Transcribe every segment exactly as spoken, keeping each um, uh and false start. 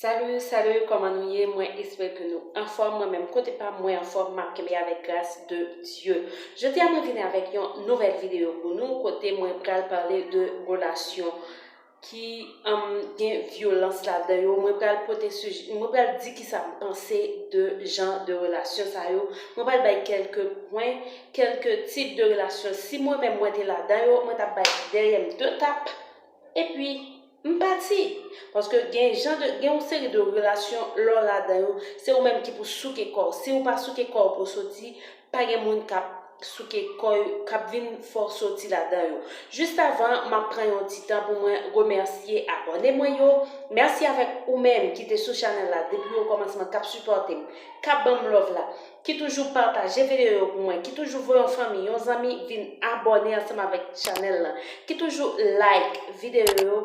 Salut, salut, kòman nou ye? Mwen espere ke nou anfòm. Mwen menm, kote pa m, mwen anfòm, m ap kenbe avèk gras de Dye. Jodi a, mwen vini avèk yon nouvèl videyo pou nou, kote mwen pral pale de relasyon ki, um, gen vyolans ladan yo. Mwen pral pote sij-, mwen pral di kisa m panse de jan de relasyon sa yo. Mwen pral bay kèlke pwen, kèlke tip de relasyon. Si mwen menm mwen te ladan yo, mwen t ap bay dèyè m de tap. Epi, m pati. Paske gen jan de, gen yon seri de relasyon lè w ladan yo, se ou menm ki pou souke kò w. Si ou pa souke kò w pou w soti, pa gen moun k ap souke kò yo, k ap vin fè w soti ladan yo. Jis avan, m ap pran yon ti tan pou mwen remèsye abòne mwen yo. Mèsi avèk ou menm ki te sou chanèl la depi okòmansman, k ap sipòte m, k ap ban m love la, ki toujou pataje videyo yo pou mwen, ki toujou voye yon fanmi, yon zanmi vin abòne ansanm avèk chanèl la, ki toujou like videyo yo,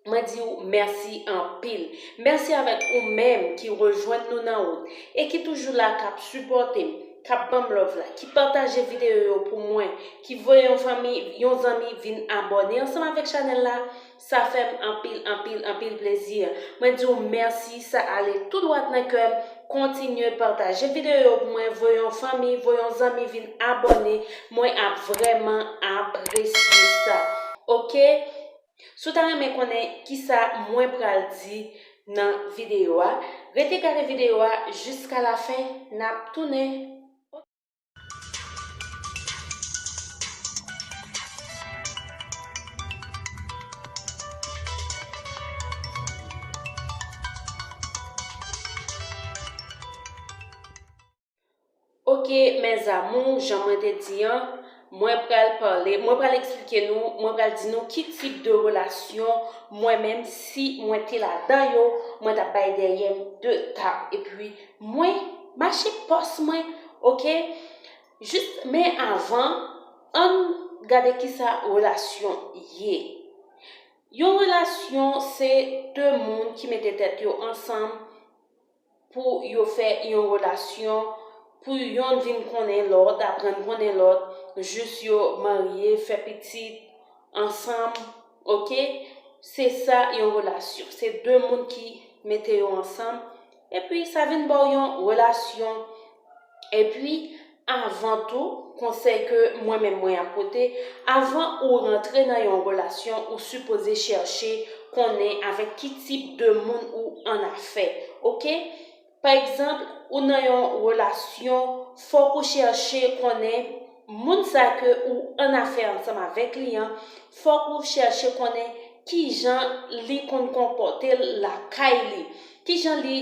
mwen di w mèsi anpil. Mèsi avèk ou menm ki rejwenn nou nan wout e ki toujou la, k ap sipòte m, k ap ban m love la, ki pataje videyo yo pou mwen, ki voye yon fanmi, yon zanmi vin abòne ansanm avèk chanèl la. Sa fè m anpil, anpil, anpil plezi. Mwen di w mèsi, sa ale tou dwat nan kè m. Kontinye pataje videyo yo pou mwen, voye yon fanmi, voye yon zanmi vin abòne. Mwen ap vrèman apresye sa. Oke? Si w ta renmen konnen kisa mwen pral di nan videyo a, rete gade videyo a jiska lafen, n ap tounen. Oke, mes amours, jan mwen te di an, mwen pral pale, mwen pral eksplike nou, mwen pral di nou ki tip de relasyon mwen menm, si mwen te ladan yo, mwen t ap bay dèyè m de tap. Epi, mwen mache pòs mwen, oke? Jis, men avan, ann gade kisa relasyon ye. Yon relasyon se de moun ki mete tèt yo ansanm pou yo fè yon relasyon, pou yonn vin konnen lòt, aprann konnen lòt, jis yo marye, fè pitit ansanm, oke? Se sa yon relasyon. Se de moun ki mete yo ansanm, epi sa vin ba w yon relasyon. Epi, avan tou, konsèy ke mwen menm mwen ap pote, avan ou rantre nan yon relasyon, ou sipoze chèche konnen avèk ki tip de moun ou annafè, oke? Pa egzanp, ou nan yon relasyon, fòk ou chèche konnen moun sa ke ou annafè ansanm avèk li an, fòk ou chèche konnen kijan li konn konpòte l lakay li, kijan li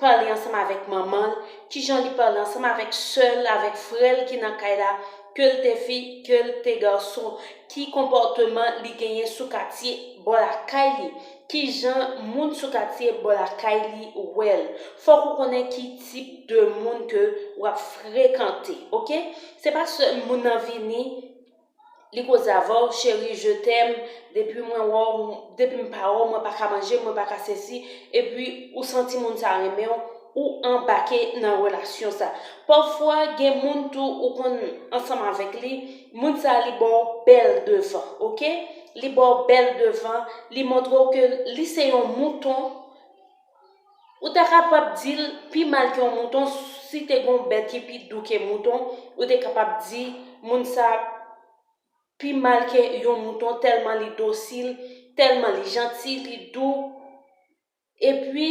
pale ansanm avèk manman l, kijan li pale ansanm avèk sè l, avèk frè l ki nan kay la, ke l te fi, ke l te gason, ki konpòteman li genyen sou katye bò lakay li, kijan moun sou katye bò lakay li wè l. Fòk ou konnen ki tip de moun ke w ap frekante, oke? Se pa sèl moun nan vini, li koze avè w, cheri, je t'aime, depi mwen wè w, depi m pa wè w, mwen pa ka manje, mwen pa ka sesi, epi ou santi moun sa renmen w, ou anbake nan relasyon sa. Pafwa, gen moun tou ou konn ansanm avèk li, moun sa li ba w bèl devan, oke? Li ba w bèl devan, li montre w ke li se yon mouton. Ou ta kapab di l pi mal ke yon mouton, si te gen yon bèt ki pi dou ke mouton, ou te kapab di moun sa pi mal ke yon mouton, tèlman li dosil, tèlman li janti, li dou. Epi,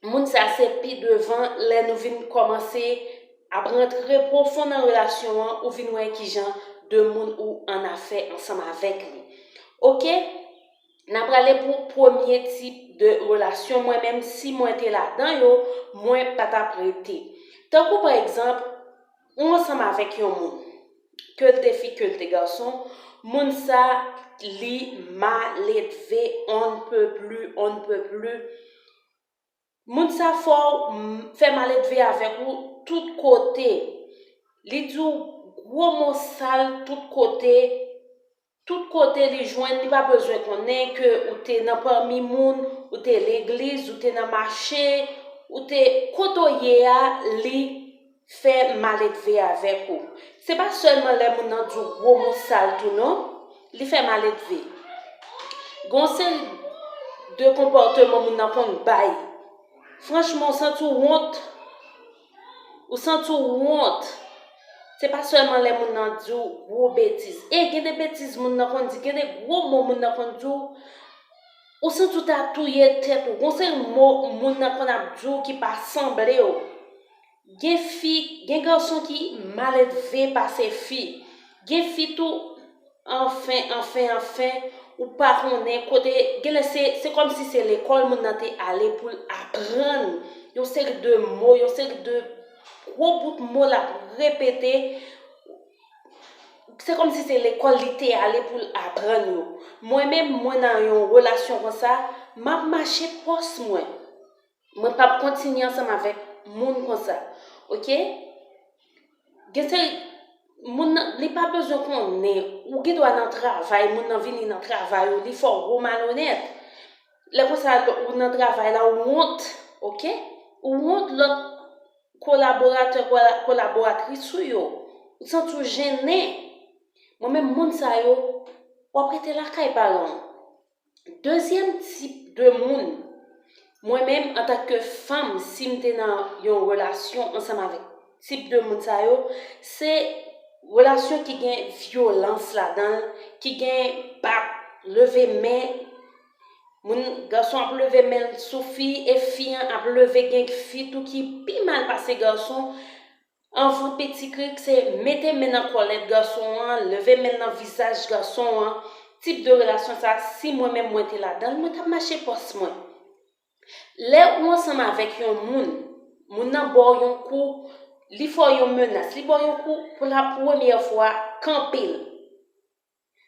moun sa se pi devan, lè nou vin kòmanse ap rantre pwofon nan relasyon an, ou vin wè kijan de moun ou annafè ansanm avèk li. Oke? N a prale pou premye tip de relasyon. Mwen menm, si mwen te ladan yo, mwen pa t ap rete. Tankou pa egzanp, ou ansanm avèk yon moun, ke l te fi, ke l te gason, moun sa, li maledve, on ne peut plus, on ne peut plus. Moun sa fè w, m, fè maledve avèk ou tout kote. Li di w gwo mo sal tout kote. Tout kote li jwenn, li pa bezwen konnen ke ou te nan pami moun, ou te legliz, ou te nan mache, ou te kote w ye a, li fè maledve avèk ou. Se pa sèlman lè moun nan di w gwo mo sal tou non, li fè maledve. Gen yon seri de konpòteman moun nan konn bay. Franchman, ou santi w wont. Ou santi w wont. Se pa sèlman lè moun nan di w gwo betiz. E gen de betiz moun nan konn di, gen de gwo mo moun nan konn di w. Ou santi w ta touye tèt ou. Gon seri mo moun nan konn ap di w ki pa sanble w. Gen fi, gen gason ki maledve pase fi. Gen fi tou, anfen, anfen, anfen, ou pa konnen kote, genlè se, se kòmsi se lekòl moun nan te ale pou l aprann yon seri de mo, yon seri de gwo bout mo l ap repete. Se kòmsi se lekòl li te ale pou l aprann yo. Mwen menm, mwen nan yon relasyon konsa, m ap mache pòs mwen. Mwen p ap kontinye ansanm avèk moun konsa. Oke? Gen seri moun nan, li pa bezwen konnen. Ou gen dwa nan travay, moun nan vini nan travay ou, li fè w gwo malonèt. Lè konsa, ou nan travay la, ou wont, oke? Ou wont lòt kolaboratè, kola-, kolaboratris ou yo. Ou santi w jennen. Mwen menm, moun sa yo, w ap rete lakay paran w. Dezyèm tip de moun, mwen menm, antanke fanm, si m te nan yon relasyon ansanm avèk tip de moun sa yo, se relasyon ki gen vyolans ladan l, ki gen bat, leve men. Moun, gason ap leve men l sou fi, e fi an ap leve, gen fi tou ki pi mal pase gason. Anvan piti krik, se mete men nan kòlèt gason an, leve men nan vizaj gason an. Tip de relasyon sa, si mwen menm mwen te ladan l, mwen t ap mache pòs mwen. Lè ou ansanm avèk yon moun, moun nan ba w yon kou, li fè w yon menas, li ba w yon kou pou la premyè fwa, kanpe l.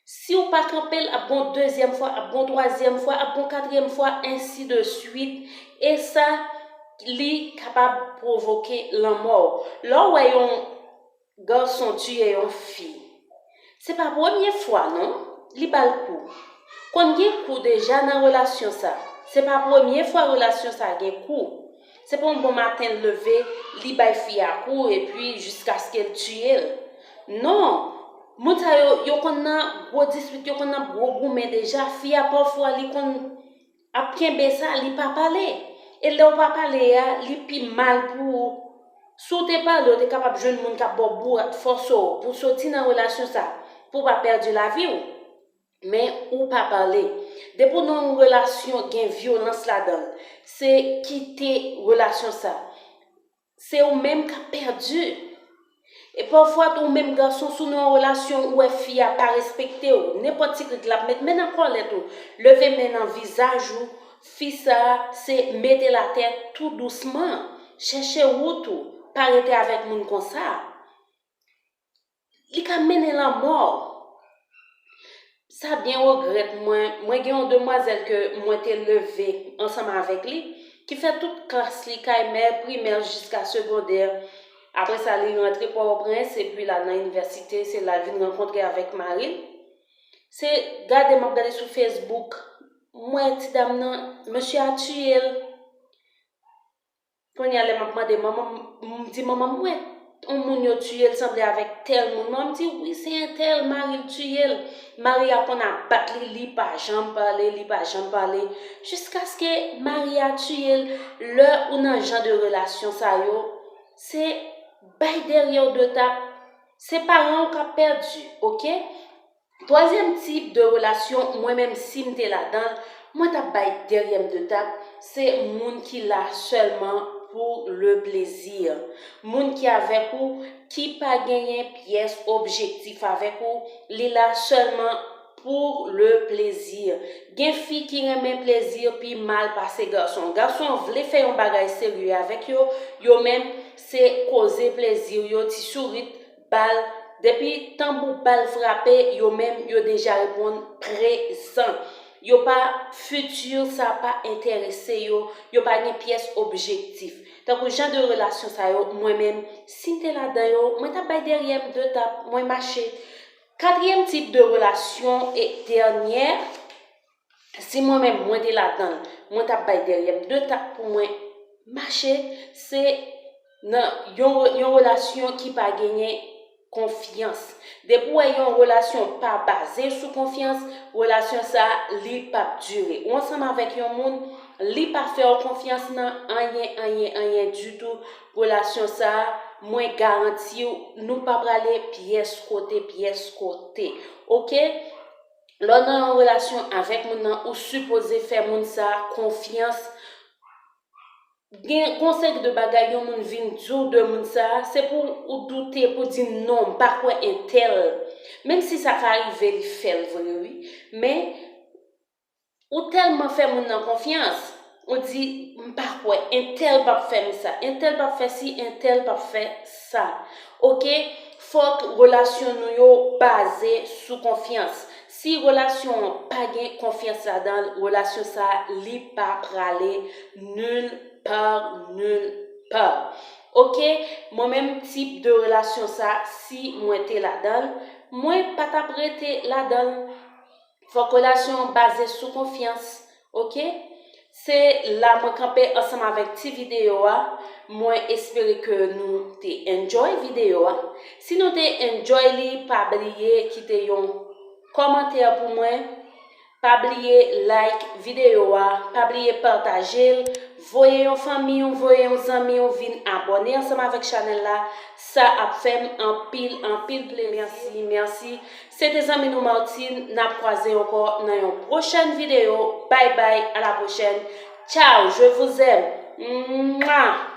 Si w pa kanpe l, ap gon dezyèm fwa, ap gon twazyèm fwa, ap gon katriyèm fwa, ensi de swit. E sa, li kapab pwovoke lanmò w. Lè w wè yon gason tiye yon fi, se pa premye fwa non, li ba l kou. Konn gen kou deja nan relasyon sa. Se pa premye fwa relasyon sa gen kou. Se pa yon bon maten l leve, li bay fi a kou, epi jiskaske l tiye l. Non, moun sa yo, yo konn nan gwo dispit, yo konn nan gwo goumen deja. Fi a pafwa, li konn ap kenbe sa, li pa pale. E lè w pa pale a, li pi mal pou ou. Si w te pale, w te kapab jwenn moun k ap ba w bourad, fòse w pou w soti nan relasyon sa, pou w pa pèdi lavi w. Men ou pa pale. Depi w nan yon relasyon gen vyolans ladan l, se kite relasyon sa. Se ou menm k ap pèdi. E pafwa tou, ou menm gason, si w nan yon relasyon, ou wè fi a pa respekte w, nenpòt ti krik l ap met men nan kòlèt ou, leve men nan vizaj ou, fi sa, se mete l atè tou dousman. Chèche wout ou, pa rete avèk moun konsa. Li ka mennen lanmò. Sa byen regrèt mwen, mwen gen yon demwazèl ke mwen te leve ansanm avèk li, ki fè tout klas li kay mè, primè jiska segondè. Apre sa, li rantre Pòtoprens, epi l al nan inivèsite, se la l vin rankontre avèk mari l. Se gade m ap gade sou Facebook, m wè ti dam nan, mesye a tiye l. Kounye a, lè m ap mande manman m, m di, "Manman, m wè yon moun yo tiye l sanble avèk tèl moun." Manman m di, "Wi, se entèl, mari l tiye l." Mari a konn ap bat li, li pa janm pale, li pa janm pale. Jiskaske mari a tiye l. Lè ou nan jan de relasyon sa yo, se bay dèyè w de tap. Se paran w k ap pèdi, oke? Twazyèm tip de relasyon, mwen menm si m te ladan l, mwen t ap bay dèyè m de tap, se moun ki la sèlman pou le plezi. Moun ki avèk ou, ki pa genyen pyès objektif avèk ou, li la sèlman pou le plezi. Gen fi ki renmen plezi pi mal pase gason. Gason vle fè yon bagay serye avèk yo, yo menm se koze plezi yo, ti sourit, bal, depi tanbou bal frape, yo menm yo deja reponn prezan. Yo pa, fiti sa pa enterese yo, yo pa gen pyès objektif. Tankou jan de relasyon sa yo, mwen menm, si m te ladan yo, mwen t ap bay dèyè m de tap, mwen mache. Katriyèm tip de relasyon e dènyè, si mwen menm mwen te ladan l, mwen t ap bay dèyè m de tap pou mwen mache, se nan yon, yon relasyon ki pa genyen konfyans. Depi w wè yon relasyon pa baze sou konfyans, relasyon sa a, li p ap dire. Ou ansanm avèk yon moun, Li pa fè w konfyans nan anyen, anyen, anyen ditou. Relasyon sa a, mwen garanti w, nou pa prale pyès kote, pyès kote. Oke? Lè w nan yon relasyon avèk moun nan, ou sipoze fè moun sa a konfyans. Gen yon seri de bagay yon moun vin di w de moun sa a, se pou ou doute, pou di non, m pa kwè entèl. Menm si sa ka rive, li fè l vre, wi. Men, ou tèlman fè moun nan konfyans, ou di, m pa kwè, entèl p ap fè m sa, entèl p ap fè si, entèl p ap fè sa. Oke? Fòk relasyon nou yo baze sou konfyans. Si relasyon an pa gen konfyans ladan l, relasyon sa a, li pa prale nulle part, nulle part. Oke? Mwen menm, tip de relasyon sa, si mwen te ladan l, mwen pa t ap rete ladan l. Fòk relasyon an baze sou konfyans. Oke? Se la mwen kanpe ansanm avèk ti videyo a. Mwen espere ke nou te enjoy videyo a. Si nou te enjoy li, pa bliye kite yon kòmantè pou mwen. Pa bliye like videyo a. Pa bliye pataje l. Voye yon fanmi w, voye yon zanmi w vin abòne ansanm avèk chanèl la. Sa ap fè m anpil, anpil plezi. Mèsi, mèsi. Se te zanmi nou Martine. N ap kwaze ankò nan yon pwochèn videyo. Bye bye, à la prochaine. Ciao, je vous aime. Mwa!